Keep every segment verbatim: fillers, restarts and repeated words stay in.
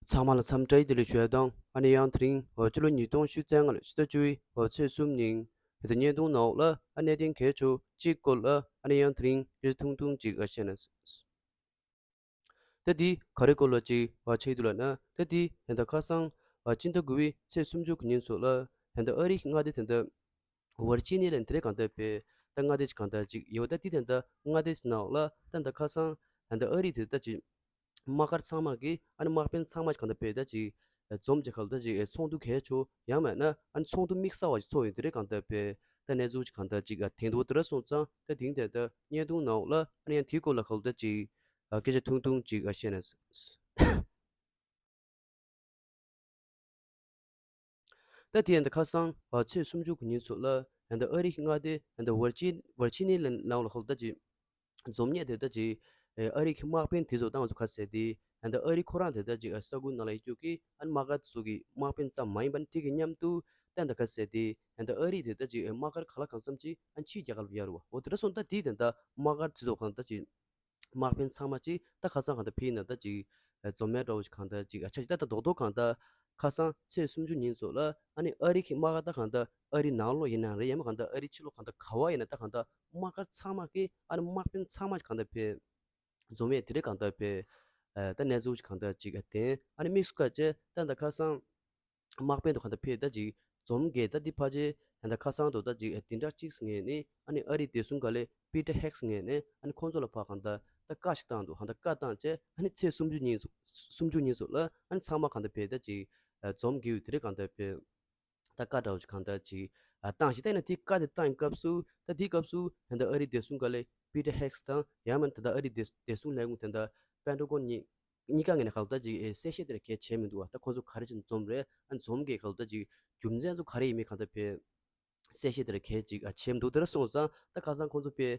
ཚང་མ་ལ་འཚམས་འདྲི་བདེ་ལེགས་ཞུ་ཡ་དང་། ཨ་ནི་ཡང་དེ་རིང་འོ་སྤྱི་ལོ་ཉིས་སྟོང་ཉི་ཤུ་རྩ་ལྔ་ལོའི་ཕྱི་ཟླ་བཅུ་པའི་འོ་ཚེས་གསུམ་ཉིན་ད་ལྟ་བརྙན་ཐུང་ནང་ལ་ཨ་གནད་དོན་གལ་ཆེ་གཅིག་སྐོར་ལ་ཨ་ནི་ཡང་དེ་རིང་སྐད་ཆ་ཐུང་ཐུང་ཅིག་ཨ་བཤད་ན། ད་འདི་ག་རེ་སྐོར་ལ་ཅིག་ཨ་ཆགས་འདུག་ལབ་ན། ད་འདི་ད་ལྟ་ཁ་སང་ཨ་སྤྱི་ཟླ་དགུ་པའི་ཚེས་སུམ་ཅུ་གི་ཉིན་ཚོ་ལ་ད་ལྟ་ཨ་རི་གི་མངའ་སྡེ་ད་ལྟ་ཝར་ཇི་ནི་ཡ་ལབ་དེ་རེད། གང་ལྟར་བས་ད་མངའ་སྡེ་ཅིག་གང་ལྟར་ཅིག་ཡོད། ད་འདི་ད་ལྟ་མངའ་སྡེ་ནང་ལ་ད་ལྟ་ཁ་སང་ད་ལྟ་ཨ་རི་དེ་ད་ཅིག་དམག་སྒར་ཚང་མ་གི་ཨ་ནི་དམག་དཔོན་ཚང་མ་ཅིག་གང་ལྟར་བས་ད་ཅིག་འཛོམས་ཅིག་གང་ལྟར་ཅིག་ཚོགས་འདུ་གལ་ཆེ་ཡང་མིན་ན་ཨ་ནི་ཚོགས་འདུ་དམིགས་བསལ་བ་ཅིག་ཚོགས་ཡོད་དེ་རེད། གང་ལྟར་བས་ད་གནས་ཚུལ་ཅིག་གང་ལྟར་ཅིག་ཨ་དེང་དུ་དེ་འདྲ་སོང་ཙང་ད་དེང་དེ་ད་བརྙན་ཐུང་ནང་ལ་ཨ་ནི་ཡང་དེའི་སྐོར་ལ་གང་ལྟར་ཅིག་ཨ་སྐད་ཆ་ཐུང་ཐུང་ཅིག་ཨ་བཤད་ན། ད་དེ་ཡང་ད་ཁ་སང་ཨ་ཚེས་སུམ་ཅུ་གི་ཉིན་ཚོ་ལ་ད་ལྟ་ཨ་རི་གི་མངའ་སྡེ་ད་ལྟ་ཝར་ཇི་ཝར་ཇི་ནི་ཡ་ནང་ལ་གང་ལྟར་ཅིག་འཛོམས་ནས་དེ་ལྟར་ཅིག་ཨ་རི་གི་དམག་དཔོན་དེ་ཚོ་དང་ཚོ་ཁ་གསལ་ཏེ་ད་ལྟ་ཨ་རི་ཁོ་རང་དེ་ལྟར་ཅིག་ཨ་ས་ཁུལ་ནང་ལ་ཡོད་རྒྱུ་གི་ཨ་ནི་དམག་སྒར་དེ་ཚོ་གི་དམག་དཔོན་ཙམ་མ་ཡིན་པ་ནི་དེ་གི་མཉམ་དུ་ད་ལྟ་ཁ་གསལ་ཏེ་ད་ལྟ་ཨ་རི་དེ་ལྟར་ཅིག་ཨ་དམག་སྒར་ག་ལ་གང་འཚམ་ཅིག་ཨ་ཕྱིའི་རྒྱལ་ཁབ་ལ་ཡར་བ་འོ་དེ་འདྲ་སོང་། ད་དེ་ད་ལྟ་དམག་སྒར་དེ་ཚོ་གང་ལྟར་ཅིག་དམག་དཔོན་ཚང་མ་ཅིག་ད་ཁ་སང་གང་ལྟར་ཕེབས་ན་ད་ཅིག་ཨ་འཛོམས་མེད་འདྲ་བོ་ཅིག་གང་ལྟར་ཅིག་ཨ་ཆ་ཅིག་ད་ད་རྡོག་རྡོག་གང་ལྟར་ཁ་སང་ཚེས་སུམ་ཅུ་ཉིན་ཚོ་ལ་ཨ་ནི་ཨ་རི་གི་དམག་སྒར་ད་གང་ལྟར་ཨ་རི་ནང་ལོགས་ཡིན་ན་རེད། ཡང་མིན་གང་ལྟར་ཨ་རི་ཕྱི་ལོགས་གང་ལྟར་ག་བ་ཡིན་ན་ད་གང་ལྟར་དམག་སྒར་ཚང་མ་གི་ཨ་ནི་དམག་དཔོན་ཚང་མ་ཅིག་གང་ལྟར་ཕེབས་འཛོམས་ཡས་དེ་རིང་གང་ལྟར་བས་ཨ་ད་གནས་ཚུལ་གང་ལྟར་ཅིག་ཨ་བསྟན། ཨ་ནི་དམིགས་སུ་བཀར་བྱས་ད་ད་ཁ་སང་དམག་དཔོན་དུ་གང་ལྟར་ཕེབས་ད་ཅིག་འཛོམས་གས། ད་འདི་ཕལ་ཆེར་ད་ད་ཁ་སང་དུ་ད་ཅིག་ཨ་དེ་འདྲ་གཅིག་ངོས་ནས་ཨ་ནི་ཨ་རིའི་བདེ་སྲུང་བཀའ་བློན་པི་ཏྲ་ཧེག་སི་ངོས་ནས་ཨ་ནི་ཁོང་ཚོ་ལ་ཕར་གང་ལྟར་ད་བཀའ་ཞིག་བཏང་འདུག་གང་ལྟར་བཀའ་བཏང་བྱས་ཨ་ནི་ཚེས་སུམ་ཅུ་ཉིན་སུམ་ཅུ་ཉིན་སུ་ལ་ཨ་ནི་ཚང་མ་གང་ལྟར་ཕེབས་ད་ཅིག་ཨ་འཛོམས་གས་ཡོད། དེ་རིང་གང་ལྟར་ཕེབས། ད་བཀའ་འདྲ་བོ་ཅིག་གང་ལྟར་ཅིག་ཨ་བཏང་ཞིག་ད་ཡིན་ན་དེ་བཀའ་དེ་བཏང་སྐབས་སུ་ད་དེའི་སྐབས་སུ་ད་ལྟ་ཨ་རིའི་བདེ་སྲུང་བཀའ་བློན་པི་ཏྲ་ཧེག་སི་དང་ཡང་མིན་ད་ལྟ་ཨ་རིའི་བདེ་བདེ་སྲུང་ལས་ཁུངས་ད་ལྟ་པེན་ཊ་གོན་གཉིས་གཉིས་ཀ་ངོས་ནས་གང་ལྟར་ཅིག་ཨེ་གསལ་བཤད་དེ་འདྲ་གས་བྱས་མི་འདུག་བ། ད་ཁོང་ཚོ་ག་རེ་བྱས་ནས་འཛོམས་རེད། ཨ་འཛོམས་གས་གང་ལྟར་ཅིག་རྒྱུ་མཚན་ཚོ་ག་རེ་ཡིན་མིན་གང་ལྟར་ཕེ་གསལ་བཤད་དེ་འདྲ་གས་ཅིག་ཨ་བྱས་མི་འདུག་དེ་འདྲ་སོང་ཙང་ད་ཁ་སང་ཁོང་ཚོ་ཕེ་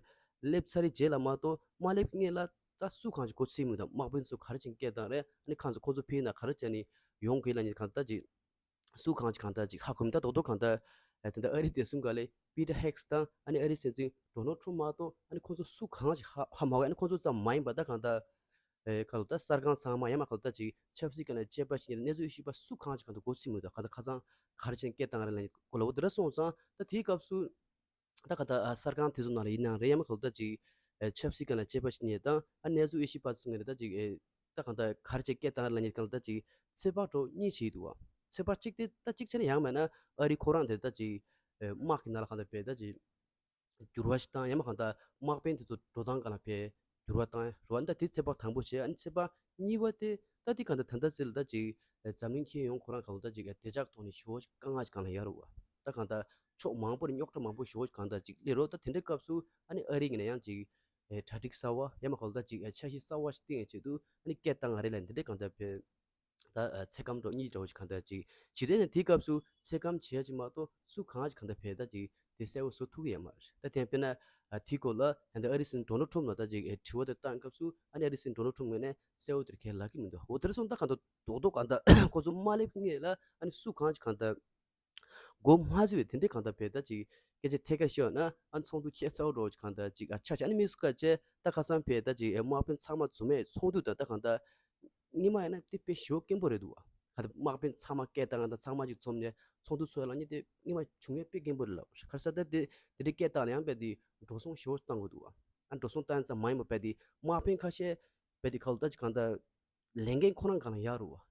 སླེབས་ཚར་རེད་རྗེས་ལ་མ་གཏོགས་མ་སླེབས་སྔོན་ལ་ད་སུ་གང་ཅིག་གོ་ཚིག་མི་འདུག་དམག་དཔོན་ཚོ་ག་རེ་བྱས་ནས་སྐད་བཏང་རེད། ཨ་ནི་ཁོང་ཚོ་ཁོང་ཚོ་ཕེ་ན་ག་རེ་བྱས་ནས་ཡོང་དགོས་ལ་ནི་གང་ལྟར་ཅིག་སུ་གང་ཅིག་གང་ལྟར་ཅིག་ཧ་གོ་མི་ད་རྡོག་རྡོག་གང་ལྟར་ཨ་དེ་འདྲ་ཨ་རིའི་བདེ་སྲུང་བཀའ་བློན་པི་ཏྲ་ཧེག་སི་དང་ཨ་ནི་ཨ་རིའི་སྲིད་འཛིན་ཌོ་ནལ་ཊམ་མ་གཏོགས་ཨ་ནི་ཁོང་ཚོ་སུ་གང་ཅིག་ཧ་ཧ་མ་གོ། ཨ་ནི་ཁོང་ཚོ་ཙམ་མ་ཡིན་པ་ད་གང་ལྟར་ཨེ་ག་ལ་ད་གསར་ཁང་ཚང་མ་ཡང་མ་ག་ལ་ད་ཅིག་ཆབ་སྲིད་སྒང་ལ་དཔྱད་པ་བྱེད་མཁན་གནས་ཚུལ་ཤེས་པ་སུ་གང་ཅིག་གང་ལྟར་གོ་ཚིག་མི་འདུག་གང་ལྟར་ཁ་སང་ག་རེ་བྱས་ནས་སྐད་བཏང་རེད་ལབ་ནས་གོ་ལ་འོ་དེ་འདྲ་སོང་ཙང་ད་དེའི་སྐབས་སུ་ད་ག་ད་གསར་ཁང་དེ་ཚོ་ནང་ལ་ཡིན་ནའང་རེད། ཡང་མ་ག་ལ་ད་ཅིག་ཨེ་ཆབ་སྲིད་སྒང་ལ་དཔྱད་པ་བྱེད་མཁན་དང་ཨ་གནས་ཚུལ་ཤེས་པ་ཚོ་ངོས་ནས་ད་ཅིག་ཨེ་ད་གང་ལྟར་ག་རེ་བྱས་སྐད་བཏང་རེད་ལབ་མཁན་གང་ལ་ད་ཅིག་ཚོད་དཔག་འདྲ་བོ་གཉིས་བྱས་འདུག་བ། ཚོད་དཔག་གཅིག་དེ་ད་གཅིག་བྱས་ན་ཡང་མིན་ན་ཨ་རི་ཁོ་རང་དེ་ད་ཅིག་ཨེ་དམག་གི་ནང་ལ་གང་ལྟར་བས་ད་ཅིག་འགྱུར་བ་ཞིག་བཏང་ཡང་མ་གང་ལྟར་དམག་དཔོན་དེ་ཚོ་འགྲོ་སྟངས་སྒང་ལ་ཕེ་འགྱུར་བ་བཏང་རེད་བ། ད་དེ་ཚོད་དཔག་དང་པོ་བྱས། ཨ་ནི་ཚོད་དཔག་གཉིས་པ་དེ་ད་དེ་གང་ལྟར་ད་ལྟ་ཚེ་ལ་ད་ཅིག་འཛམ་གླིང་ཁྱོན་ཡོངས་ཁོ་རང་གང་ལྟར་ཅིག་བདེ་འཇགས་ཐོག་ནས་ཞེ་པོ་ཅིག་དཀའ་ངལ་ཅིག་སྒང་ལ་ཡོད་རེད་བ། ད་གང་ལྟར་ཕྱོགས་མང་པོ་ནས་རྙོག་དྲ་མང་པོ་ཞེ་པོ་ཅིག་གང་ལྟར་ཅིག་སླེབས་རེད་བ། ད་དེ་འདྲའི་སྐབས་སུ་ཨ་ནི་ཨ་རི་ངོས་ནས་ཡང་ཅིག་གྲ་སྒྲིག་གསར་བ་ཡང་མ་གང་ལྟར་ཅིག་འཆར་གཞི་གསར་བ་ཞིག་བཏིང་ཡའི་ཆེད་དུ་ཨ་ནི་སྐད་བཏང་ང་རེད་ལབ་འདི་འདྲའི་གང་ལྟར་ཕེ་ད་ཚེ་སྐམ་འདྲ་བོ་གཉིས་འདྲ་བོ་ཞིག་གང་ལྟར་ཅིག་བྱེད་དེ་ནས་དེའི་སྐབས་སུ་ཚེ་སྐམ་བྱེད་ཡ་ཅིག་མ་གཏོགས་སུ་གང་ཅིག་གང་ལྟར་ཕེ་ད་ཅིག་དེ་གསལ་པོ་བཟོ་ཐུབ་ཀྱི་ཡོད་མ་རེད། ད་དེ་དཔེར་ན་དེའི་སྐོར་ལ་ད་ལྟ་ཨ་རིའི་སྲིད་འཛིན་ཌོ་ནལ་ཊམ་ལ་ད་ཅིག་དྲི་བ་དེ་བཏང་སྐབས་སུ་ཨ་ནི་ཨ་རིའི་སྲིད་འཛིན་ཌོ་ནལ་ཊམ་ངོས་ནས་གསལ་པོ་དེར་ཁས་ལབ་ཀྱི་མི་འདུག་འོ་དེར་སོང་ད་གང་ལྟར་རྡོག་རྡོག་གང་ལྟར་ཁོ་ཚོ་མ་སླེབས་སྔོན་ལ་ཨ་ནི་སུ་གང་ཅིག་གང་ལྟར་མགོ་མ་ཚོས་པའི་དེ་འདྲའི་གང་ལྟར་བས་ད་ཅིག་སྐད་ཆ་ཐད་ཀར་བཤད་ན་ཨ་ཚོགས་འདུ་ཁྱད་མཚར་པོ་འདྲ་བོ་ཅིག་གང་ལྟར་ཅིག་ཨ་ཆགས་ཤག་ཨ་ནི་དམིགས་སུ་བཀར་བྱས་ད་ཁ་སང་བས་ད་ཅིག་དམག་དཔོན་ཚང་མ་འཛོམས་ཡས་ཚོགས་འདུ་དང་ད་གང་ལྟར་སྔོན་མ་ཡིན་ན་དེ་དཔེ་ཞེ་པོ་དཀོན་པོ་རེད་འདུག་བ། གང་ལྟར་དམག་དཔོན་ཚང་མ་སྐད་བཏང་ང་དང་ཚང་མ་ཅིག་འཛོམས་ནས་ཚོགས་འདུ་ཚོགས་ཡ་ལ་ནི་དེ་སྔོན་མ་བྱུང་ཡས་དཔེ་དཀོན་པོ་རེད་ལབ། ཁ་སང་ད་དེ་དེ་འདྲའི་སྐད་བཏང་ལ་ཡང་བས་དེ་འགྲོ་སོང་ཞེ་པོ་བཏང་དགོས་འདུག་བ། ཨ་འགྲོ་སོང་བཏང་ཙམ་མ་ཡིན་པ་བས་དེ་དམག་དཔོན་ཁ་ཤས་བས་དེ་གང་ལྟར་ཅིག་གང་ལྟར་ལས་འགན་ཁོ་རང་སྒང་ལ་ཡོད་རེད་བ།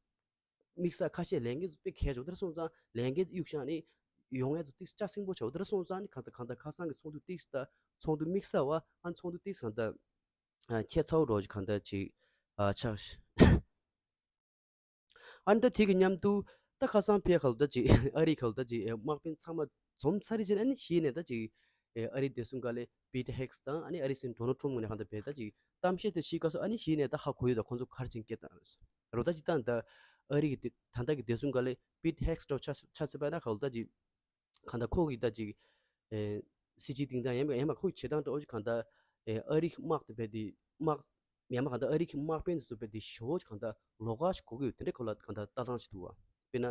དམིགས་བསལ་ཁ་ཤས་ལས་འགན་དེ་དཔེ་གལ་ཆེ་བ་དེ་འདྲ་སོང་ཙང་ལས་འགན་དེ་གཡུག་བཞག་ནས་ཡོང་ཡ་དེ་ཏིག་ཙམ་སེམས་པོ་ཆེ་བ་དེ་འདྲ་སོང་ཙང་ནི་གང་ལྟར་གང་ལྟར་ཁ་སང་གི་ཚོགས་འདུ་ཏིག་ཙམ་ད་ཚོགས་འདུ་དམིགས་བསལ་བ་ཨ་ཚོགས་འདུ་ཏིག་ཙམ་གང་ལྟར་ཨ་ཁྱད་མཚར་པོ་འདྲ་བོ་ཅིག་གང་ལྟར་ཅིག་ཨ་ཆགས། ཨ་ནི་ད་དེ་གི་མཉམ་དུ་ད་ཁ་སང་ཕེ་གང་ལྟར་ཅིག་ཨ་རི་གང་ལྟར་ཅིག་དམག་དཔོན་ཚང་མ་འཛོམས་ཚར་རེད་ཅེ་ན་ཨ་ནི་གཞི་ནས་ད་ཅིག་ཨ་རིའི་བདེ་སྲུང་བཀའ་བློན་པི་ཏྲ་ཧེག་སི་དང་ཨ་ནི་ཨ་རིའི་སྲིད་འཛིན་ཌོ་ནལ་ཊམ་ངོས་ནས་གང་ལྟར་བས་ད་ཅིག་གཏམ་བཤད་དེ་བྱེད་སྐབས་སུ་ཨ་ནི་གཞི་ནས་ད་ཧ་གོ་ཡོད་ད་ཁོང་ཚོ་ག་རེ་བྱས་ནས་སྐད་བཏང་རེད། རོ་ད་ཅིག་ད་ད་ཨ་རི་གི་ད་ལྟ་གི་བདེ་སྲུང་བཀའ་བློན་པི་ཏྲ་ཧེག་སི་འདྲ་བོ་ཆ་ཆ་ཚོད་པ་ན་གང་ལྟར་ཅིག་གང་ལྟར་ཁོ་གི་ད་ཅིག་ཨེ་སྲིད་ཇུས་སྟེང་ད་ཡང་ཡང་མ་ཁོ་གི་བྱེད་སྟངས་འདྲ་བོ་ཅིག་གང་ལྟར་ཨེ་ཨ་རི་གི་དམག་དེ་བས་དེ་དམག་ཡང་མ་གང་ལྟར་ཨ་རི་གི་དམག་དཔོན་དེ་ཚོ་བས་དེ་ཞེ་པོ་ཅིག་གང་ལྟར་ལོགས་ཀ་ཞིག་གོ་གི་ཡོད་དེ་འདྲ་ཁོ་ལ་གང་ལྟར་ལྟ་སྟངས་ཤིག་འདུག་བ། དཔེར་ན་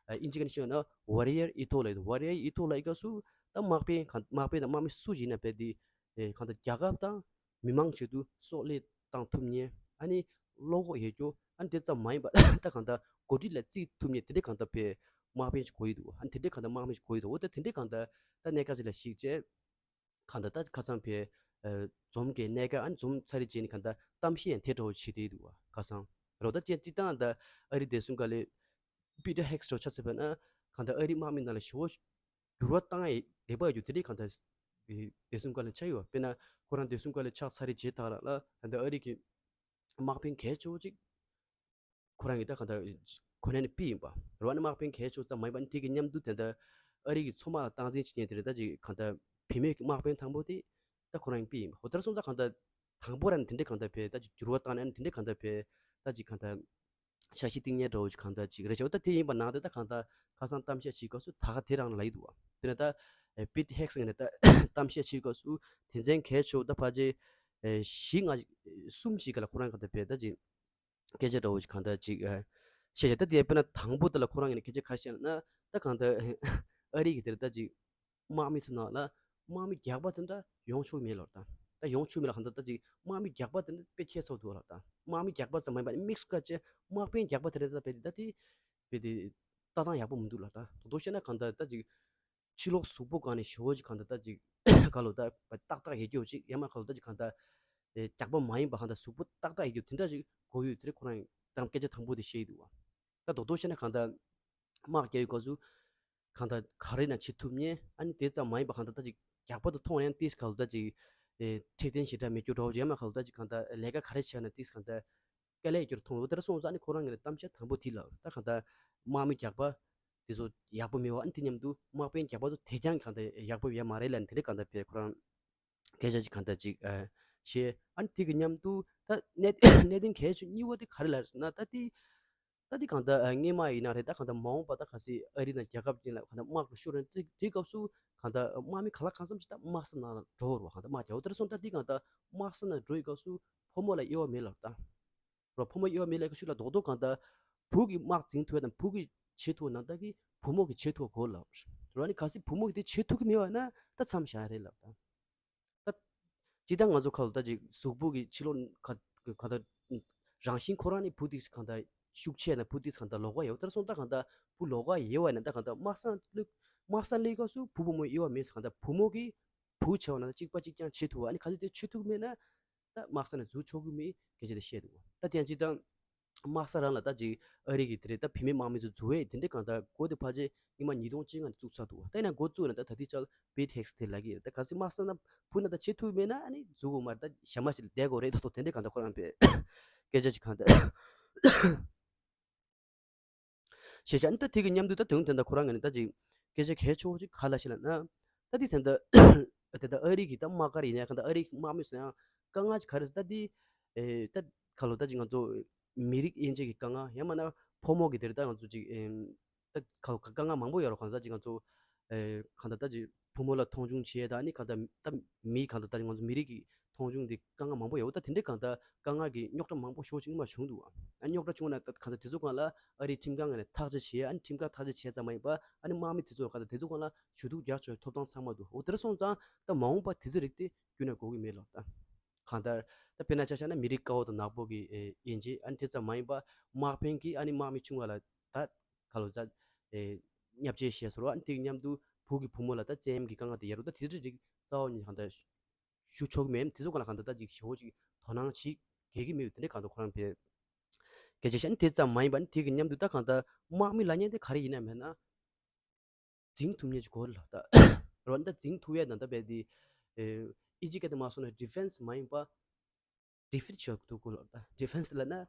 ཨེ་ཨིན་ཇི་སྐད་ནས་བཤད་ན་ཝོ་རི་ཡར་ཨི་ཐོག་ལབ་ཡོད། ཝོ་རི་ཡར་ཨི་ཐོག་ལབ་ཡོད་སྐབས་སུ་ད་དམག་དཔོན་གང་དམག་དཔོན་དང་དམག་མི་སུ་ཞིག་ཡིན་ན་བས་དེ་ཨེ་གང་ལྟར་རྒྱལ་ཁབ་དང་མི་མང་ཆེད་དུ་སྲོག་བློས་བཏང་ཐུབ་མཁན། ཨ་ནི་ བློ་ཁོག་ཡོད་རྒྱུ། ཨ་ནི་དེ་ཙམ་མ་ཡིན་པ་ད་གང་ལྟར་འགོ་ཁྲིད་ལ་བརྩི་ཐུབ་མཁན་དེ་འདྲའི་གང་ལྟར་བའི་དམག་དཔོན་ཞིག་དགོས་ཀྱི་འདུག་ཨ་ནི་དེ་འདྲའི་གང་ལྟར་དམག་མི་ཞིག་དགོས་ཀྱི་འདུག་འོ་ད་དེ་འདྲའི་གང་ལྟར་ད་གནད་འགག་ཅིག་ལ་གཞིགས་བྱས། གང་ལྟར་ད་ཁ་སང་བའི་ཨ་འཛོམས་ཀྱི་གནད་འགག་ཨ་ནི་འཛོམས་ཚར་རེ་རྗེས་ནས་གང་ལྟར་གཏམ་བཤད་ཡང་དེ་འདྲ་བོ་བྱེད་བསྡད་འདུག་བ། ཁ་སང་རོ་ད་དེ་སྤྱིར་བཏང་ད་ཨ་རི་བདེ་སྲུང་བཀའ་བློན་པི་ཏར་ཧེག་སི་འདྲ་བོ་ཆ་མཚོན་པ་ན་གང་ལྟར་ཨ་རི་དམག་མི་ནང་ལ་ཞེ་པོ་འགྱུར་བ་བཏང་ཡ་འདོད་པ་ཡོད་རྒྱུ་དེ་འདྲའི་གང་ལྟར་བདེ་སྲུང་བཀའ་བློན་ཆགས་ཡོད། དཔེར་ན་ཁོ་རང་བདེ་སྲུང་བཀའ་བློན་ཆགས་ཚར་རེ་རྗེས་ད་ལ་ལ་གང་ལྟར་ཨ་རི་གི་དམག་དཔོན་གལ་ཆེ་བོ་ཅིག་ཁོ་རང་གིས་ད་གང་ལྟར་གོ་གནས་ནས་ཕུད་ཡིན་པ། རེད་བ། ནི་དམག་དཔོན་གལ་ཆེ་བོ་ཙམ་མ་ཡིན་པ་ནི་དེ་གི་མཉམ་དུ་དེ་འདྲ་ཨ་རི་གི་མཚོ་དམག་ལ་སྟངས་འཛིན་བྱེད་མཁན་དེ་རེད། ད་ཅིག་གང་ལྟར་བུད་མེད་ཀྱི་དམག་དཔོན་དང་པོ་དེ་ད་ཁོ་རང་གིས་ཕུད་ཡིན་པ། འོ་དེར་སོང་ཙང་གང་ལྟར་དང་པོ་ར་ནི་དེ་འདྲའི་གང་ལྟར་བས་ད་ཅིག་འགྱུར་བ་བཏང་ནས་ནི་དེ་འདྲའི་གང་ལྟར་བས་ད་ཅིག་གང་ལྟར་འཆར་གཞི་བཏིང་ཉེན་འདྲ་བོ་ཅིག་གང་ལྟར་ཅིག་རེད་བྱས། འོ་ད་དེ་ཡིན་པ་ནང་དེ་ད་གང་ལྟར་ཁ་སང་གཏམ་བཤད་བྱེད་སྐབས་སུ་ད་ག་དེ་རང་ལ་ཡིན་འདུག་བ། དེ་ནས་ད་པིད་ཧེག་སི་ངོས་ནས་ད་གཏམ་བཤད་བྱེད་སྐབས་སུ་དོན་ཚན་གལ་ཆེ་བོ་ད་ཕལ་ཆེར་བཞི་ལྔ་གསུམ་ཞིག་ག་ལ་ཁོ་རང་གང་ལྟར་བས་ད་ཅིག་སྐད་ཆ་འདྲ་བོ་ཞིག་གང་ལྟར་ཅིག་ཨ་བཤད་བྱས། ད་དེ་དཔེར་ན་དང་པོ་དེ་ལ་ཁོ་རང་ངོས་ནས་སྐད་ཆ་ག་རེ་བཤད་ན་ད་གང་ལྟར་ཨ་རི་གི་དེར་ད་ཅིག་དམག་མི་ཚོ་ནང་ལ་དམག་མི་རྒྱགས་པ་དེ་འདྲ་ཡོང་ཆོག་མེད་ལབ། ད་ད་ཡོང་ཆོག་མེད་ལབ། གང་ལྟར་ད་ཅིག་དམག་མི་རྒྱགས་པ་དེ་འདྲ་དཔེ་ཁྱད་མཚར་འདུག་ལབ། ད་དམག་མི་རྒྱགས་པ་ཙམ་མ་ཡིན་པ་དམིགས་སུ་བཀར་བྱས་དམག་དཔོན་རྒྱགས་པ་དེ་འདྲ་ད་དཔེ་དེ་ད་དེ་དཔེ་དེ་ལྟ་སྟངས་ཡག་པོ་མི་འདུག་ལབ། ད་དོ་དོ་བཤད་ན་གང་ལྟར་ད་ཅིག་ཕྱི་ལོགས་གཟུགས་པོ་སྒང་ནས་ཞེ་པོ་ཅིག་གང་ལྟར་ད་ཅིག་ག་ལོ་ད་ཏག་ཏག་ཡོད་རྒྱུ་ཅིག་ཡང་མ་ག་ལོ་ད་ཅིག་གང་ལྟར་ཨེ་རྒྱགས་པ་མ་ཡིན་པ་གང་ལྟར་གཟུགས་པོ་ཏག་ཏག་ཡོད་རྒྱུ་དེ་འདྲ་ཅིག་དགོས་ཡོད། དེ་རིང་ཁོ་རང་ད་སྐད་ཆ་དང་པོ་དེ་བཤད་ཡི་འདུག་བ། ད་དོ་དོ་བཤད་ན་གང་ལྟར་དམག་རྒྱག་ཡོད་སྐབས་སུ་གང་ལྟར་ག་རེ་ན་བྱེད་ཐུབ་ཉེ། ཨ་ནི་དེ་ཙམ་མ་ཡིན་པ་གང་ལྟར་ད་ཅིག་རྒྱགས་པ་དེ་མཐོང་ཡང་ཏིས་ག་ལོ་ད་ཅིག་ཨེ་འཕྲོད་བསྟེན་ཞེ་དྲག་མེད་རྒྱུ་འདྲ་བོ་ཅིག་ཡང་མ་ག་ལོ་ད་ཅིག་གང་ལྟར་ལས་ཀ་ག་རེ་བྱས་ན་ཏིས་གང་ལྟར་དཀའ་ལས་ཡོད་རྒྱུར་མཐོང་འོ་དེར་སོང་ཙང་ནི་ཁོ་རང་ངོས་ནས་གཏམ་བཤད་དང་པོ་དེ་ལབ། ད་གང་ལྟར་དམག་མི་རྒྱགས་པ་དེ་ཚོ་ཡག་པོ་མེད་པ། ཨ་ནི་དེ་མཉམ་དུ་དམག་དཔོན་རྒྱགས་པ་ཚོ་དེ་ཀྱང་གང་ལྟར་ཡག་པོ་ཡོད་མ་རེད་ལབ་ནས་དེ་འདྲ་གང་ལྟར་བས་ཁོ་རང་སྐད་ཆ་ཅིག་གང་ལྟར་ཅིག་ཨ་བཤད། ཨ་ནི་དེ་གི་མཉམ་དུ་ད་གནད་གནད་དོན་གལ་ཆེ་གཉིས་པ་དེ་ག་རེ་ལབ་ཟེར་ན་ད་དེ་ད་དེ་གང་ལྟར་ཨ་སྔོན་མ་ཡིན་ན་རེད། ད་གང་ལྟར་མ་འོངས་པ་ད་གལ་སྲིད་ཨ་རི་དང་རྒྱལ་ཁབ་ཅིག་ལ་གང་ལྟར་དམག་ཏུ་ཤོར་རན་དེ་དེའི་སྐབས་སུ་གང་ལྟར་དམག་མི་གང་ལ་གང་འཚམ་ཅིག་ད་དམག་ས་ནང་ལ་འགྲོ་བར་བ། གང་ལྟར་དམག་རྒྱག་འོ་དེར་སོང་ད་དེ་གང་ལྟར་དམག་ས་ནང་འགྲོ་ཡི་སྐབས་སུ་ཕོ་མོ་ལ་དབྱེ་བ་མེད་ལབ་ད། རོ་ཕོ་མོ་དབྱེ་བ་མེད་ལབ་ཀྱི་ཤུགས་ལ་རྡོག་རྡོག་གང་ལྟར་བུ་གིས་དམག་འཛིང་ཐུབ་ཡ་དང་བུ་གིས་བྱེད་ཐུབ་ན་ད་གི་བུ་མོ་གིས་བྱེད་ཐུབ་དགོས་ལབ། རོ་ནི་གལ་སྲིད་བུ་མོ་གིས་དེ་བྱེད་ཐུབ་ཀྱི་མེད་བ་ན་ད་མཚམས་བཞག་རེད་ལབ་ད། ད་ཇི་ལྟར་ང་ཚོ་ཁ་ལོ་ད་ཅིག་གཟུགས་པོ་གི་ཕྱི་ལོགས་ཁ་ཁ་ད་རང་བཞིན་ཁོ་རང་ནི་བུ་དེ་གང་ལྟར་ཤུགས་ཆེ་ན་བུ་དེ་གང་ལྟར་ལོགས་ཀ་ཡོད། དེར་སོང་ད་གང་ལྟར་བུ་ལོགས་ཀ་ཡོད་བ་ན་ད་གང་ལྟར་དམག་ས་ལུག་དམག་ས་ལུག་སྐབས་སུ་བུ་བུ་མོ་དབྱེ་བ་མེད་ས་གང་ལྟར་བུ་མོ་གིས་བུ་བྱས་བ་ན་ད་གཅིག་པ་གཅིག་རྐྱང་བྱེད་ཐུབ་བ། ཨ་ནི་གལ་སྲིད་དེ་བྱེད་ཐུབ་མེད་ན། ད་དམག་ས་ནས་འཛུལ་ཆོག་གི་མེད་སྐད་ཆ་དེ་བཤད་འདུག་ད་དེ་ཡང་སྤྱིར་བཏང་དམག་ས་རང་ལ་ད་ཅིག་ཨ་རི་གི་དེ་རེད། ད་བུད་མེད་དམག་མི་ཚོ་འཛུལ་བས་དེ་འདྲའི་གང་ལྟར་འགོ་དེ་ཕལ་ཆེར་སྔོན་མ་ཉིས་སྟོང་བཅོ་ལྔ་ནས་བཙུགས་ཚར་འདུག་ད་ཡིན་ན་འགོ་བཙུགས་ན་ད་ད་ལྟའི་ཆར་པིད་ཧེག་སི་དེ་ལབ་ཀྱི་ཡོད། ད་གལ་སྲིད་དམག་ས་ན་བུ་ན་ད་བྱེད་ཐུབ་མེད་ན་ཨ་ནི་འཛུལ་དགོས་མ་རེད། ད་ཞྭ་མ་ཞིག་ལ་བསྡད་དགོས་རེད། ད་ཐོག་དེ་འདྲའི་གང་ལྟར་ཁོ་རང་པའི་སྐད་ཆ་ཅིག་གང་ལྟར། ཞེས་བྱ་ནི་ད་དེ་གི་མཉམ་དུ་ད་དོན་དེ་འདྲ་ཁོ་རང་ངོས་ནས་ད་ཅིག་སྐད་ཆ་གལ་ཆེ་བོ་ཅིག་ག་ལ་ཞིག་ལབ་ན། ད་དེ་དེ་འདྲ་དེ་འདྲ་ཨ་རི་གི་ད་དམག་སྒར་ཡིན་ན་གང་ལྟར་ཨ་རི་གི་དམག་མི་ཚོ་ཡང་དཀའ་ངལ་ཅིག་ག་རེ་ད་དེ་ཨེ་ད་ག་ལོ་ད་ཅིག་ང་ཚོ་མི་རིགས་དབྱེ་འབྱེད་ཀྱི་དཀའ་ངལ་ཡང་མིན་ན་ཕོ་མོ་གི་དེར་ད་ང་ཚོ་ཅིག་ཨེ་ད་ག་ལོ་དཀའ་ངལ་མང་པོ་ཡོད་རེད། གང་ལྟར་ཅིག་ང་ཚོ་ཨེ་གང་ལྟར་ད་ཅིག་བུ་མོ་ལ་མཐོང་ཆུང་བྱས་ད་ནི་གང་ལྟར་ད་མི་གང་ལྟར་ད་ང་ཚོ་མི་རིགས་ཀྱི་མཐོང་ཆུང་དེ་དཀའ་ངལ་མང་པོ་ཡོད། ད་དེ་འདྲའི་གང་ལྟར་དཀའ་ངལ་གྱི་རྙོག་དྲ་མང་པོ་ཞེ་པོ་ཅིག་སྔོན་མ་བྱུང་འདུག་ཨ་རྙོག་དྲ་བྱུང་ན་ད་གང་ལྟར་དེ་ཚོ་སྒང་ལ་ཨ་རིའི་ཁྲིམས་ཁང་ངོས་ནས་ཐག་གཅོད་བྱས། ཨ་ནི་ཁྲིམས་ཁང་ཐག་གཅོད་བྱས་ཙམ་མ་ཡིན་པ་ཨ་ནི་དམག་མི་དེ་ཚོ་གང་ལྟར་དེ་ཚོ་སྒང་ལ་ཞུ་གཏུག་རྒྱག་ཆོག་ཐོབ་ཐང་ཚང་མ་འདུག་འོ་དེར་སོང་ཙང་ད་མ་འོངས་པ་དེ་ཚོ་རིགས་དེ་རྒྱུན་ནས་དགོས་ཀྱི་མེད་ལབ་ད། གང་ལྟར་ད་དཔེར་ན་ཆ་བཞག་ན་མི་རིགས་དཀར་པོ་དང་ནག་པོ་གི་ཨེ་དབྱེ་འབྱེད། ཨ་ནི་དེ་ཙམ་མ་ཡིན་པ་དམག་དཔོན་གྱིས་ཨ་ནི་དམག་མི་ཆུང་བ་ལ་ད་ག་ལོ་ད་ཨེ་བརྙས་བཅོས་བྱས་སོང་རོ། ཨ་ནི་དེ་གི་མཉམ་དུ་བུ་གི་བུ་མོ་ལ་ད་བཙན་གཡེམ་གྱི་དཀའ་ངལ་དེ་ཡོད་རོ། ད་དེ་ཚོ་རིགས་རྩ་བ་ཉིད་གང་ལྟར་ཞུ་ཆོག་གི་མེད། དེ་ཚོ་སྒང་ལ་གང་ལྟར་ད་ཅིག་ཞེ་པོ་ཅིག་དོ་སྣང་ཅིག་གལ་གྱི་མེད་པ་དེ་འདྲ་གང་ལྟར་ཁོ་རང་བས་སྐད་ཆ་བཤད་ནི་དེ་ཙམ་མ་ཡིན་པ་ནི་དེ་གི་མཉམ་དུ་ད་གང་ལྟར་དམག་མི་ལབ་མཁན་དེ་ག་རེ་ཡིན་ན་མེད་ན་འཛིང་ཐུབ་མཁན་ཅིག་དགོས་ལ་ད་རོ། ད་འཛིང་ཐུབ་ཡ་ད་ད་བས་དེ་ཨེ་ཨི་ཇི་སྐད་དུ་མ་སོང་ན་ཌི་ཕེན་སི་མ་ཡིན་པ་ཌི་ཕིཊ་བྱེད་དགོས་ལ་ད། ཌི་ཕེན་སི་ལབ་ན་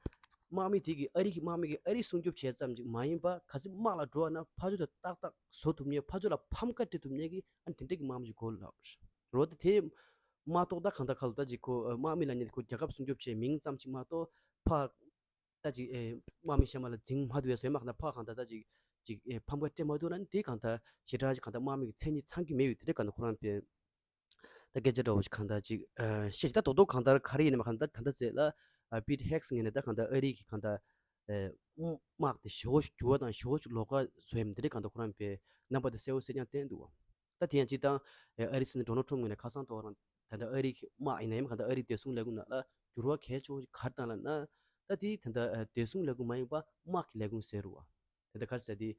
དམག་མི་དེ་གི་ཨ་རི་གི་དམག་མི་གི་ཨ་རི་སྲུང་སྐྱོབ་བྱས་ཙམ་ཅིག་མ་ཡིན་པ་གལ་སྲིད་དམག་ལ་འགྲོ་བ་ན་ཕར་ཕྱོགས་དང་ཏག་ཏག་བཟོ་ཐུབ་མཁན། ཕར་ཕྱོགས་ལ་ཕམ་ཁ་སྤྲད་ཐུབ་མཁན་གྱི་ཨ་ནི་དེ་འདྲ་གི་དམག་མི་ཅིག་དགོས་ལ་རོ། ད་དེ་མ་གཏོགས་ད་གང་ལྟར་ག་ལ་ད་ཅིག་ཁོ་དམག་མི་ལབ་མཁན་དེ་ཁོ་རྒྱལ་ཁབ་སྲུང་སྐྱོབ་བྱེད་མིང་ཙམ་ཅིག་མ་གཏོགས་ཕར་ད་ཅིག་ཨེ་དམག་མི་གཞན་པ་ལ་འཛིང་མ་ཐུབ་ཡ་བཟོས་མ་གང་ལྟར་ཕར་གང་ལྟར་ད་ཅིག་ཅིག་ཨེ་ཕམ་ཁ་སྤྲད་མ་ཐུབ་ན་ནི་དེ་གང་ལྟར་ཞེ་དྲག་ཅིག་གང་ལྟར་དམག་མི་གི་མཚན་ཉིད་ཚང་གི་མེད་ཡོད། དེ་འདྲ་གང་ལྟར་ཁོ་རང་པས་ད་སྐད་ཆ་འདྲ་བོ་ཞིག་གང་ལྟར་ཅིག་ཨ་བཤད་ཅིག་ད་རྡོག་རྡོག་གང་ལྟར་ག་རེ་ཡིན་ནམ་གང་ལྟར་ད་ལྟ་ཟེར་ལ་ཨ་པིད་ཧེག་སི་ངོས་ནས་ད་གང་ལྟར་ཨ་རི་གི་གང་ལྟར་ཨ་དམག་དེ་ཞེ་པོ་ཞིག་འགྱུར་བ་དང་ཞེ་པོ་ཞིག་ལོགས་ཀ་བཟོ་ཡ་མི་དེ་འདྲ་གང་ལྟར་ཁོ་རང་པས་རྣམ་པ་དེ་གསལ་པོ་གསལ་རྐྱང་བསྟན་འདུག་བ། ད་དེ་ཡང་སྤྱིར་བཏང་ཨ་རི་སྲིད་འཛིན་ཌོ་ནལ་ཊམ་ངོས་ནས་ཁ་སང་ཐོག་རང་ད་ལྟ་ཨ་རི་གི་དམག་ཡིན་ན་ཡང་གང་ལྟར་ཨ་རི་བདེ་སྲུང་ལས་ཁུངས་ནང་ལ་འགྱུར་བ་གལ་ཆེ་བོ་ཞིག་ག་རེ་བཏང་ལབ་ན། ད་དེ་ད་ལྟ་བདེ་སྲུང་ལས་ཁུངས་མ་ཡིན་པ་དམག་གི་ལས་ཁུངས་ཟེར་བ། ད་ལྟ་ག་རེ་ཟེར་དེ།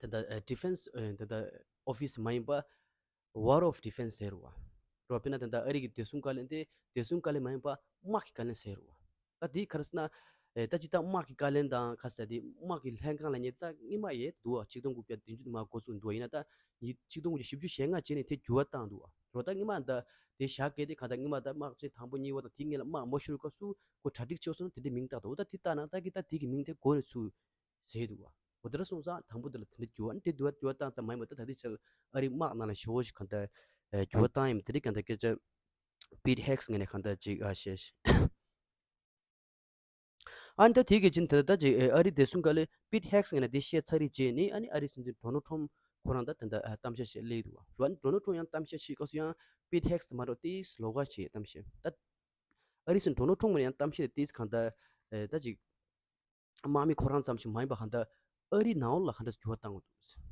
ད་ལྟ་ཨ་Defense ཨ་ད་ལྟ་Office མ་ཡིན་པ་War of Defense ཟེར་བ། རོ་དཔེར་ན་ད་ལྟ་ཨ་རི་གི་བདེ་སྲུང་བཀའ་བློན་དེ་བདེ་སྲུང་བཀའ་བློན་མ་ཡིན་པ་དམག་གི་བཀའ་བློན་ཟེར་བ། ད་དེ་ག་རེ་ཟེར་ན། ཨེ་ད་ཅི་ད་དམག་གི་བཀའ་བློན་དང་ག་རེ་ཟེར་དེ་དམག་གི་ལྷན་ཁང་ལབ་མཁན་ད་སྔོན་མ་ཡོད་འདུག་བ། ཆིག་སྟོང་དགུ་བརྒྱ་བདུན་ཅུ་ནས་མར་འགོ་བཙུགས་འདུག་བ། ཡིན་ན་ད་ཉིས་ཆིག་སྟོང་དགུ་བརྒྱ་བཞི་བཅུ་ཞེ་ལྔ་རྗེས་ནས་དེ་འགྱུར་བ་བཏང་འདུག་བ། རོ་ད་སྔོན་མ་ད་དེ་བཞག་གི་དེ་གང་ལྟར་སྔོན་མ་ད་དམག་ཆེན་དང་པོ་གཉིས་པ་དང་དེ་སྔོན་ལ་དམག་མ་ཤོར་བའི་སྐབས་སུ་ཁོ་གྲ་སྒྲིག་བྱས་སོང་ན་དེ་འདྲའི་མིང་བཏགས་འདུག་འོ་ད་དེ་བཏགས་ན་ད་གི་ད་དེ་གི་མིང་དེ་འགོ་ནས་ཚུར་ཟེར་འདུག་བ། འོ་དེ་འདྲ་སོང་ཙང་དང་པོ་དེ་ལ་དེ་འདྲ་འགྱུར་བ་ནི་དེ་འགྱུར་བ་འགྱུར་བ་བཏང་ཙམ་མ་ཡིན་པ་ད་ད་ལྟའི་ཆར་ཨ་རིའི་དམག་ནང་ལ་ཞེ་པོ་ཞིག་གང་ལྟར་ཨེ་འགྱུར་བ་བཏང་ཡིན་མིན་དེ་འདྲའི་གང་ལྟར་སྐད་ཆ་Pete Hegseth ངོས་ནས་གང་ལྟར་ཅིག་ཨ་བཤད། ཨ་ནི་ད་དེ་གི་རྗེས་ད་ད་ཅིག་ཨེ་ཨ་རིའི་བདེ་སྲུང་བཀའ་བློན་Pete Hegseth ངོས་ནས་དེ་བཤད་ཚར་རེད་རྗེས་ནས་ཨ་ནི་ཨ་རིའི་སྲིད་འཛིན་Donald Trump ཁོ་རང་ད་ད་ལྟ་ཨ་གཏམ་བཤད་བཤད་སླེབས་འདུག་བ། ཨ་ནི་Donald Trump ཡང་གཏམ་བཤད་བྱེད་སྐབས་སུ་ཡང་Pete Hegseth མ་གཏོགས་ཏོག་ཙམ་ལོགས་ཀ་བྱས་གཏམ་བཤད་ད། ཨ་རིའི་སྲིད་འཛིན་Donald Trump ངོས་ནས་ཡང་གཏམ་བཤད་དེ་ཏོག་ཙམ་གང་ལྟར་ཨེ་ད་ཅིག་དམག་མི་ཁོ་རང་ཙམ་ཞིག་མ་ཡིན་པ་གང་ལྟར་ཨ་རིའི་ནང་ལོགས་ལ་གང་འདྲ་འགྱུར་བ་བཏང་དགོས་འདུག་ཟེར།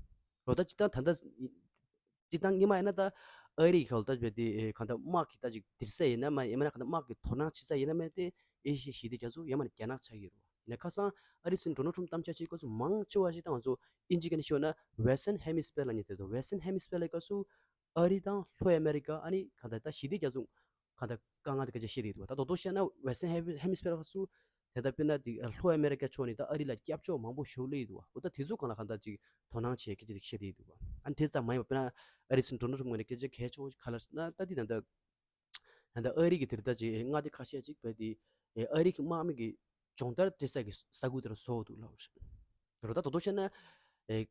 རོ་ད་སྤྱིར་བཏང་ད་ལྟ་སྤྱིར་བཏང་སྔོན་མ་ཡིན་ན་ད་ཨ་རི་གི་ཁ་ལ་ད་བས་དེ་གང་ལྟར་དམག་གི་ད་ཅིག་དིར་ས་ཡིན་ན་མ་ཡིན་ན་གང་ལྟར་དམག་གི་དོ་སྣང་བྱེད་ས་ཡིན་ན་མ་དེ་ཨེ་ཤི་ཡའི་ཞི་བདེ་རྒྱ་མཚོ་ཡང་མ་ནི་རྒྱ་ནག་ཆགས་ཀྱི་རེད་བ། ཡིན་ན་ཁ་སང་ཨ་རིའི་སྲིད་འཛིན་Donald Trump གཏམ་བཤད་བྱེད་སྐབས་སུ་མང་ཆེ་བ་ཞིག་ད་ང་ཚོ་ཨིན་ཇི་སྐད་ནས་ཤོད་ན་Western Hemisphere ལབ་མཁན་དེ་འདུག Western Hemisphere ལབ་སྐབས་སུ་ཨ་རི་དང་ལྷོ་ཨ་མེ་རི་ཀ་ཨ་ནི་གང་ལྟར་ད་ཞི་བདེ་རྒྱ་མཚོ་གང་ལྟར་དཀའ་ངལ་དེ་སྐད་ཆ་བཤད་བསྡད་འདུག་ད་རྡོག་རྡོག་བཤད་ན་Western Hemisphere ལ་སུ་དེ་ལྟར་དཔེར་ན་དེ་ལྷོ་ཨ་མེ་རི་ཀ་ཕྱོགས་ནས་ད་ཨ་རི་ལ་སྐྱབས་བཅོལ་མང་པོ་ཞིག་སླེབས་འདུག་འོ་ད་དེ་ཚོ་གང་ལ་གང་ལྟར་ཅིག་དོ་སྣང་བྱེད་སྐད་ཆ་དེ་བཤད་བསྡད་འདུག་ཨ་ནི་དེ་ཙམ་མ་ཡིན་པ་དཔེར་ན་ཨ་རི་སྲིད་འཛིན་Donald Trump ངོས་ནས་སྐད་ཆ་གལ་ཆེ་བོ་ག་རེ་ཟེར་ན་ད་དེ་ད་ལྟ་ད་ལྟ་ཨ་རི་གི་དེར་ད་ཅིག་མངའ་སྡེ་ཁ་ཤས་ཅིག་བས་དེ་ཨ་རི་གི་དམག་མི་གི་སྦྱོང་བརྡར་སྤྲད་ས་གི་ས་ཁུལ་དེར་བཟོ་འདུག་ལབ་རེད། རོ་ད་རྡོག་རྡོག་བཤད་ན་ཨེ།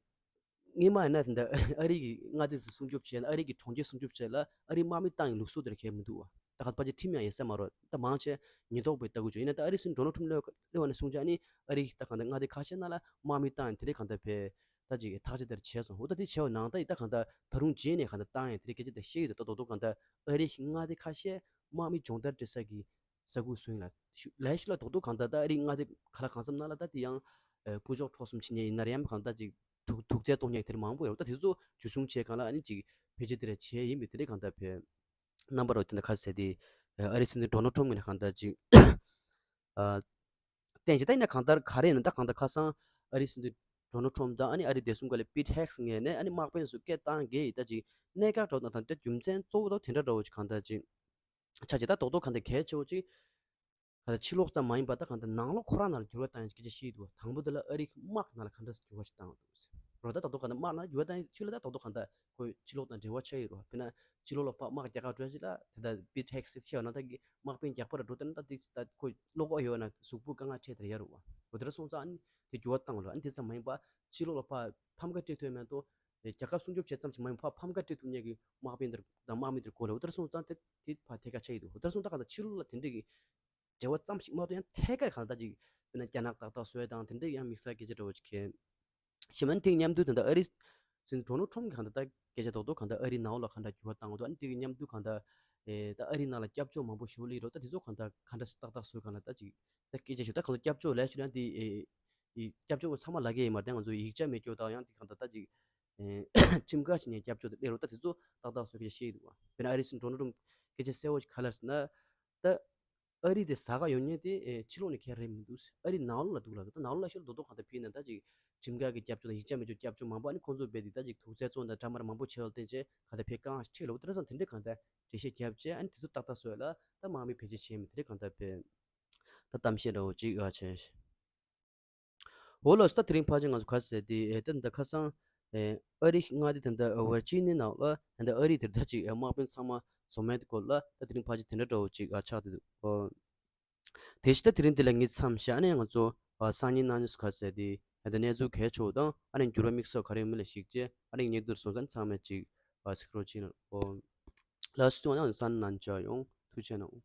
སྔོན་མ་ཡིན་ན་ད་ལྟ་ཨ་རི་གི་མངའ་སྡེ་སྲུང་སྐྱོབ་བྱས་ན་ཨ་རི་གི་གྲོང་ཁྱེར་སྲུང་སྐྱོབ་བྱས་ལ་ཨ་རིའི་དམག་མི་བཏང་ཡི་ལུགས་སྲོལ་དེར་གལ་མི་འདུག་བ། ད་ག་ཕལ་ཆེར་ཁྲིམས་ཡང་ཡིན་ས་མ་རེད། ད་མང་ཆེ་ཉེན་རྟོག་པའི་ལྟ་སྐུལ་བྱས་ཡིན་ན་ད་ཨ་རིའི་སྲིད་འཛིན་Donald Trump སླེབས་སླེབས་པ་ནས་བཟུང་ཅག་ནི་ཨ་རི་ད་གང་ལྟར་མངའ་སྡེ་ཁ་ཤས་ནང་ལ་དམག་མི་བཏང་ཡང་དེ་རིང་གང་ལྟར་བས་ད་ཅིག་ཐག་གཅོད་དེར་བྱས་སོང་། འོ་ད་དེ་བྱས་པ་ནང་ད་ཡིན་ད་གང་ལྟར་ད་རུང་རྗེས་ནས་གང་ལྟར་བཏང་ཡང་དེ་རིང་སྐད་ཆ་དེ་བཤད་ཡོད། ད་རྡོག་རྡོག་གང་ལྟར་ཨ་རི་གི་མངའ་སྡེ་ཁ་ཤས་དམག་མི་སྦྱོང་བརྡར་སྤྲད་ས་གི་ས་ཁུལ་བཟོས་ཡིན་ལ་ཞུ་ལས་ཞུ་ལ་རྡོག་རྡོག་གང་ལྟར་ད་ཨ་རིའི་མངའ་སྡེ་ག་ལ་གང་འཚམ་ནང་ལ་ད་དེ་ཡང་ཨ་སྐུ་ཕྱོགས་འཕྲོག་གསུམ་བྱེད་མཁན་ཡིན་ན་རེད་ཡང་གང་ལྟར་ཅིག་དུག་དུག་རྫས་བཙོང་མཁན་དེ་མང་པོ་ཡོད། ད་དེ་ཚོ་འཇུ་བཟུང་བྱས་གང་ལ་ཨ་ནི་ཅིག་བེད་སྤྱོད་དེ་རེད་བྱས་ཡིན་པས་དེ་རིང་གང་ལྟར་བས་རྣམ་པ་རོ་དེ་འདྲ་ཁ་ཟེར་དེ་ཨ་རིའི་སྲིད་འཛིན་Donald Trump ངོས་ནས་གང་ལྟར་ཅིག་ཨ་བསྟན་ཅིག་ད་ཡིན་ན་གང་ལྟར་ག་རེ་ཡིན་ན་ད་གང་ལྟར་ཁ་སང་ཨ་རིའི་སྲིད་འཛིན་Donald Trump དང་ཨ་ནི་ཨ་རིའི་བདེ་སྲུང་བཀའ་བློན་Pete Hegseth ངོས་ནས་ཨ་ནི་དམག་དཔོན་ཚོ་སྐད་བཏང་གི་ད་ཅིག་གནད་འགག་འགྲོ་དང་ད་ལྟ་རྒྱུ་མཚན་གཙོ་བོ་ད་དེ་འདྲ་འདྲ་བོ་ཅིག་གང་ལྟར་ཅིག་ཆ་ཅིག་ད་རྡོག་རྡོག་གང་ལྟར་གལ་ཆེ་བོ་ཅིག་གང་ལྟར་ཕྱི་ལོགས་ཙམ་མ་ཡིན་པ་ད་གང་ལྟར་ནང་ལོགས་ཁོ་རང་ནང་ལ་འགྱུར་བ་བཏང་ཡང་སྐད་ཆ་བཤད་འདུག་དང་པོ་དེ་ལ་ཨ་རིའི་དམག་གི་ནང་ལ་ག་འདྲ་སེ་འགྱུར་བ་ཞིག་བཏང་འདུག་རོ་ད་རྡོག་རྡོག་གང་ལྟར་དམག་ནང་འགྱུར་བ་བཏང་ཡང་ཕྱི་ལ་ད་རྡོག་རྡོག་གང་ལྟར་ཁོའི་ཕྱི་ལོགས་དང་འབྲེལ་བ་ཆགས་ཡོད་རོ། དཔེར་ན་ཕྱི་ལོགས་ལ་ཕར་དམག་རྒྱག་ག་འགྲོ་ཞིག་ལ་དེ་ལྟར་Pete Hegseth ཆེ་བ་ན་ད་གི་དམག་དཔོན་རྒྱག་པ་ར་འགྲོ་དེ་ན་ད་དེ་ད་ཁོའི་བློ་ཁོག་ཡོད་ན་གཟུགས་པོ་དཀའ་ངལ་འཕྲད་དེ་ཡ་རོ་བ། འོ་དེ་འདྲ་སོང་ཙང་ཨ་ནི་དེ་འགྱུར་བ་བཏང་རོ། ཨ་ནི་དེ་ཙམ་མ་ཡིན་པ་ཕྱི་ལོགས་ལ་ཕར་ཕམ་ཁ་སྤྲད་ཐུབ་མེད་དོ། རྒྱལ་ཁབ་སྲུང་སྐྱོབ་བྱེད་ཙམ་ཞིག་མ་ཡིན་པར་ཕམ་ཁ་སྤྲད་ཐུབ་མཁན་གྱི་དམག་དཔོན་དེར་དང་དམག་མི་དེར་གོ་ལ་འོ་ལྟར་སོང་ཙང་དེ་དེ་ཕར་ཐད་ཀར་ཆགས་ཀྱི་འདུག་འོ་ལྟར་སོང་ཙང་གང་ལྟར་ཕྱི་ལོགས་ལ་དེ་འདྲས་ཀྱི་འབྲེལ་བ་ཙམ་ཞིག་མ་གཏོགས་ཡང་ཐད་ཀར་གང་ལྟར་ཅིག་དཔེར་ན་རྒྱ་ནག་ཏག་ཏག་བཟོ་ཡ་དང་དེ་འདྲས་ཡང་དམིགས་བསལ་སྐད་ཆ་འདྲ་བོ་ཅིག་གལ་ཞེ་མ་དེ་མཉམ་དུ་ད་ལྟ་ཨ་རི་སྲིད་འཛིན་Donald Trump གི་གང་ལྟར་ད་སྐད་ཆ་རྡོག་རྡོག་གང་ལྟར་ཨ་རིའི་ནང་ལོགས་ལ་གང་འདྲ་འགྱུར་བ་བཏང་འདུག་ཨ་ནི་དེ་གི་མཉམ་དུ་གང་ལྟར་ཨེ་ད་ཨ་རིའི་ནང་ལ་སྐྱབས་བཅོལ་མང་པོ་ཞིག་སླེབས་རོ། ད་དེ་ཚོ་གང་ལྟར་གང་འདྲ་ཏག་ཏག་བཟོ་གང་ལ་ད་ཅིག་ད་སྐད་ཆ་ཞུ་ད་གང་ཚོ་སྐྱབས་བཅོལ་ལས་ཞུ་ཡང་དེ་ཨེ་ཡི་སྐྱབས་བཅོལ་བ་ཚང་མ་ལ་གེ་ཡིན་མ་རེད། ང་ཚོ་ཡིག་ཆ་མེད་སྐྱོ་དང་ཡང་དེ་གང་ལྟར་ད་ཅིག་ཨེ་ཁྲིམས་འགལ་ཞིག་ནས་སྐྱབས་བཅོལ་དེ་སླེབས་རོ། ད་དེ་ཚོ་ཏག་ཏག་བཟོ་གི་ཤེས་འདུག་བ། དཔེར་ན་ཨ་རིའི་སྲིད་འཛིན་Donald Trump སྐད་ཆ་གསལ་བོ་ཞིག་ག་ལ་ཟེར་ན་ད་ཨ་རི་དེ་ཟ་ག་ཡོང་མཁན་དེ་ཨེ་ཕྱི་ལོགས་ནས་ཁྱེར་རེད་མི་འདུག་ཨ་རི་ནང་ལོགས་ལ་འདུག་ལབ་འདུག་ད་ནང་ལོགས་ལ་ཤོར་རྡོག་རྡོག་གང་ལྟར་ཕེབས་ན་ད་ཅིག་ཁྲིམས་འགལ་གྱི་སྐྱབས་བཅོལ་དང་ཡིག་ཆ་མེད་སྐྱོ་སྐྱབས་བཅོལ་མང་པོ་ཨ་ནི་ཁོང་ཚོ་རྦད་དེ་ད་ཅིག་དུག་རྫས་བཙོང་དང་འདྲ་མ་འདྲ་མང་པོ་བྱས་ཡོད་བསྟན་ཆེ་གང་ལྟར་ཕེབས་དཀའ་ངལ་ཆེ་ལོ། དེ་འདྲ་སོང་དེ་འདྲ་གང་ལྟར་འགྲེལ་བཤད་བརྒྱབ་བྱས་ཨ་ནི་དེ་ཚོ་ཏག་ཏག་བཟོས་ལ་ད་དམག་མི་བེད་སྤྱོད་བྱས་མི་དེ་འདྲ་གང་ལྟར་བས་ད་གཏམ་བཤད་འདྲ་བོ་ཅིག་ཨ་བྱས། འོ་ལགས་སོ། ད་དེ་རིང་ཕལ་ཆེར་ང་ཚོ་ག་རེ་ཟེར་དེ་ཨེ་ད་ད་ཁ་སང་ཨེ་ཨ་རི་མངའ་སྡེ་ད་ད་ཝར་ཇི་ནི་ཡ་ནང་ལ་ད་ད་ཨ་རི་དེར་ད་ཅིག་ཨེ་དམག་དཔོན་ཚང་མ་འཛོམས་མེད་སྐོར་ལ་ད་དེ་རིང་ཕལ་ཆེར་དེ་འདྲ་འདྲ་བོ་ཅིག་ཨ་ཆགས་བསྡད་འདུག་ཨོ། དེ་བཞིན་ད་དེ་རིང་འདི་ལ་ངས་མཚམས་བཞག་ནས་ང་ཚོ་ཨ་སང་ཉིན་གནངས་ཉིན་སུ་ག་རེ་ཟེར་དེ་ད་ད་གནས་ཚུལ་གལ་ཆེ་བོ་དང་ཨ་ནི་འགྱུར་བ་དམིགས་བསལ་ག་རེ་ཡོད་མེད་ལ་གཞིགས་བྱས་ཨ་ནི་ངས་འདིར་སོང་ཙང་ཚང་མས་ཅིག་ཨ་གཟིགས་རོགས་བྱེད་གནང་། ཨོ། ལགས་སོ། ཚང་མ་ལ་སང་ཉིན་མཇལ་ཡོང་། ཐུགས་རྗེ་གནང་།